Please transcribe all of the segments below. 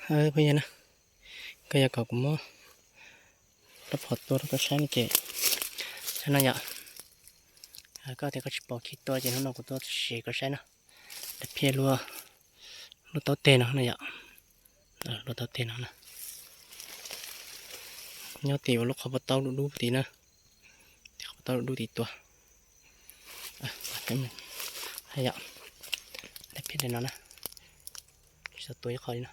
Phooj ywg na, koj yog kom kuv muab rab phom tua rau koj saib no ces, saib no yom. Koj tias koj tsis pom khi tua ces hnub no kuv tua tib si koj saib no. Daim phiaj luaj, luaj taub teg no no yom. Luaj taub teg no na. Nyob tim uas lub qhov pob taub dub dub tim na. Tim qhov pob taub dub dub tim tua. Yom, daim phiaj li no na. Tsis tau tua ib qho li no.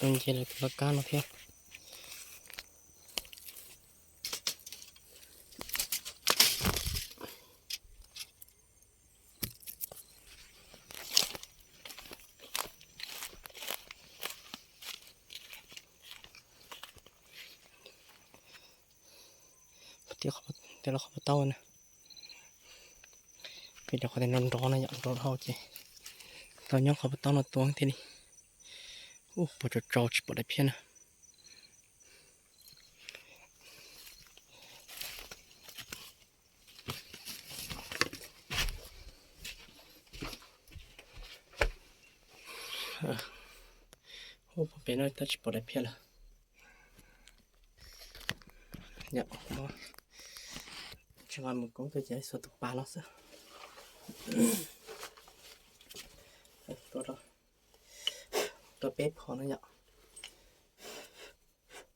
Tus nce lawv tus laj kab no thiab. Tias los qhov pob taub na. Vim rau qhov tias nrov nrov no yom, nrov dhau ces tau nyob qhov pob taub no tua thiaj li. Ub, puas tsaus tsaus tsis pom daim phiaj na. Ub, pem no tab tsis pom daim phiaj lawm. Tsis nqa mus koob tuaj ces xuas tus pas los xwb. Tua peb phom no yom.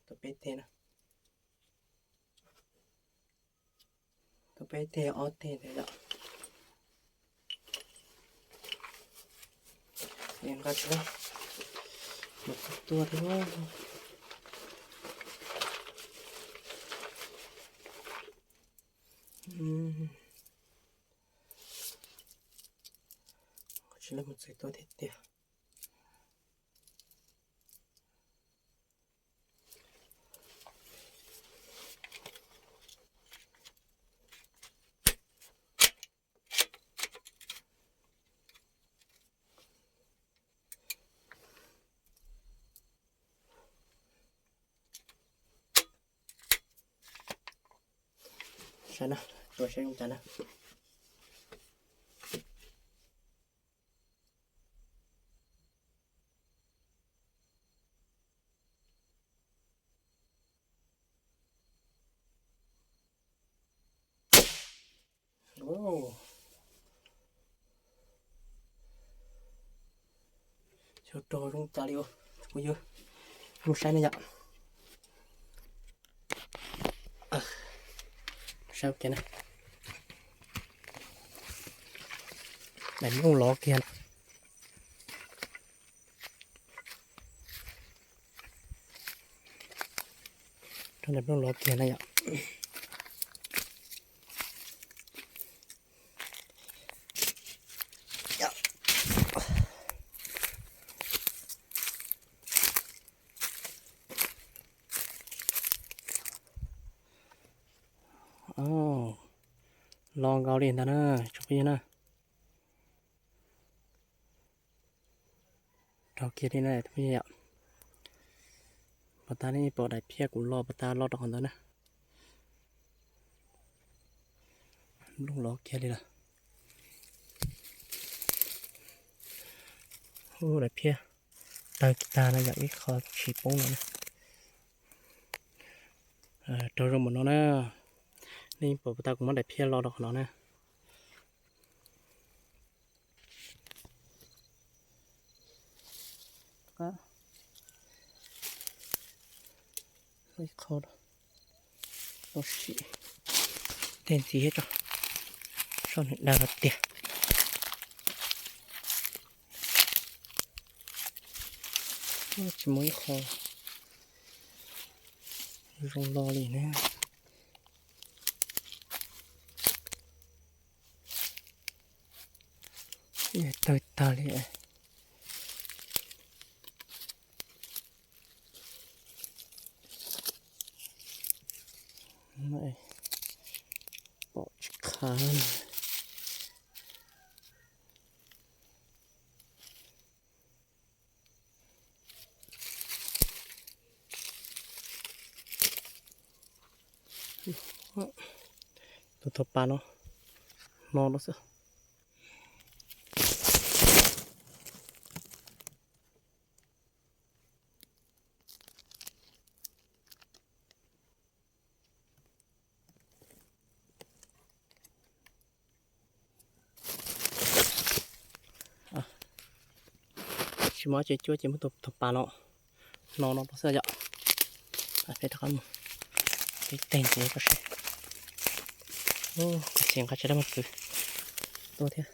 Tua peb teg na. Tua peb teg ob teg ntawd yom. Nqa tsis, mus tua thiab. Tsis, mus txwv tua thiab tiag. Saib na, tsuas saib zoo cas na. Xyov rog zoo cas li, phooj ywg, mus saib na yom. Saib ua ke na. Daim nplooj lov kiag na. Rau daim nplooj lov kiag na yom. Lov nkaus li ntag na tsoom phooj ywg na. Rau kiag li na tsoom phooj ywg yom. Pas tas nej pom daim phiaj kuv lo pas tas lo rau qhov ntawd na. Nplooj lov kiag li lawm. Ub, daim phiaj tawg kiag tag na yom, ib qho tsis poob no na. Rau zoo npaum no na. Nej pom pas tas kuv muab daim phiaj lo rau qhov no na. Ib qho los sim tej ntxiv thiab tso, soj nws dag tiag. Tsis muaj ib qho zoo lo li na. Tawg tag li. Pom tsis khav. Tus thov pas no, no no xwb. Tsis muaj dab tsi cuab ces muab tus pas no no no rau xwb yom. Peb rov qab mus, peb teg ntxiv rau seb. Ua cas nqa tsis dab mos txwv tuaj thiab.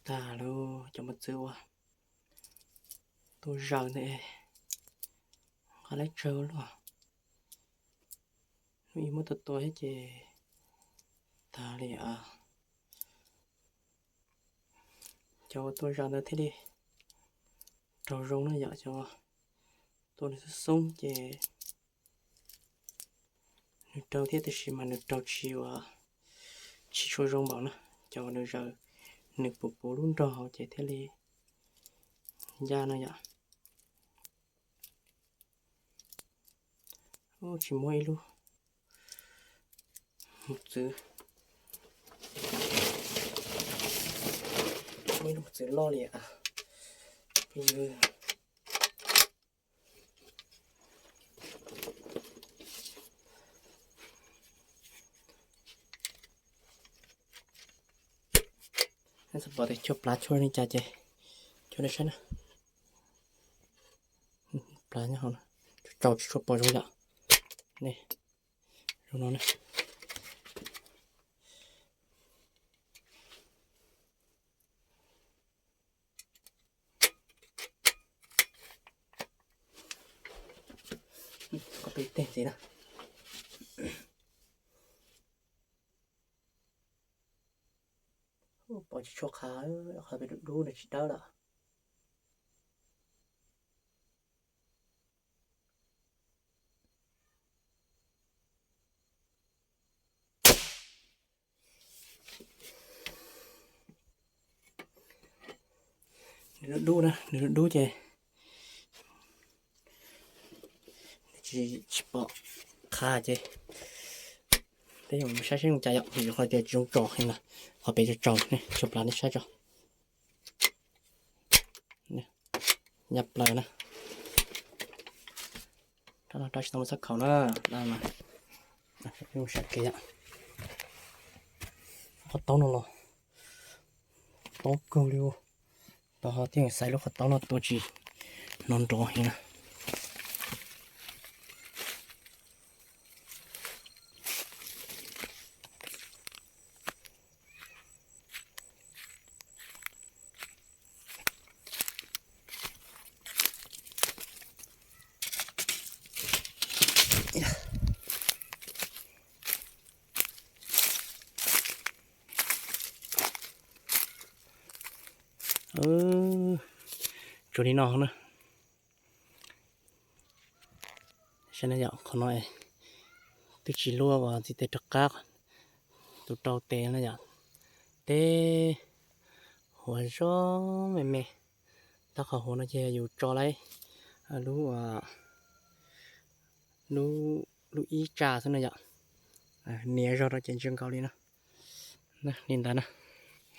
Tag lawm cov mos txwv uas tuaj zaws ntawd, nqa leb tsawg luaj. Hnub ib muab tua tua thiab ces tag li. Cov uas tua zaws ntawd thiaj li raug zoo na yom. Cov tua nws xoob xoob ces nws raug thiab, tiam sis mas nws raug tsis ua, tsis tshua zoo npaum na. Cov uas nws zaws, nws puv puv lub nrog hauv ces thiaj li ncaj no yom. Tsis muaj ib lub mos txwv, muaj ib lub mos txwv loj li. Pom tias cuag plav cuag li cas ces cuag li saib na. Plav nyob hauv, tsaus tsis tshua pom zoo yom. Zoo no na. Qhov peb teg ntxiv na. Pom tsis tshua qha, qhov peb dub dub no tsis dawb lawm. Nws dub dub na, nws dub dub ces nws tsis, tsis pom qha ces peb yuav mus saib seb zoo cas yom, vim qhov tias tsis zoo tsom heev na, qhov pem tsaus tsaus ne, cuag plav nej saib tso. Nyab plaws na. Rab no rab tsis tau muaj txhab khaum na, rab no. Peb mus saib kev yom. Qhov taub no los tob kawg li, tau ho thiaj xaiv lub qhov taub no tua tsis hnov nrov heev na. Tsuas li no na. Saib na yom, qhov no twb tsis luaj uas txiv tes rov qab, tus rau tes na yom, teb huav zog me me. Tab qhov huav no ces yus tso laib lub, lub ib tsa xwb na yom. Nias zog rau ces ntsia nkaus li na. Li ntawd na.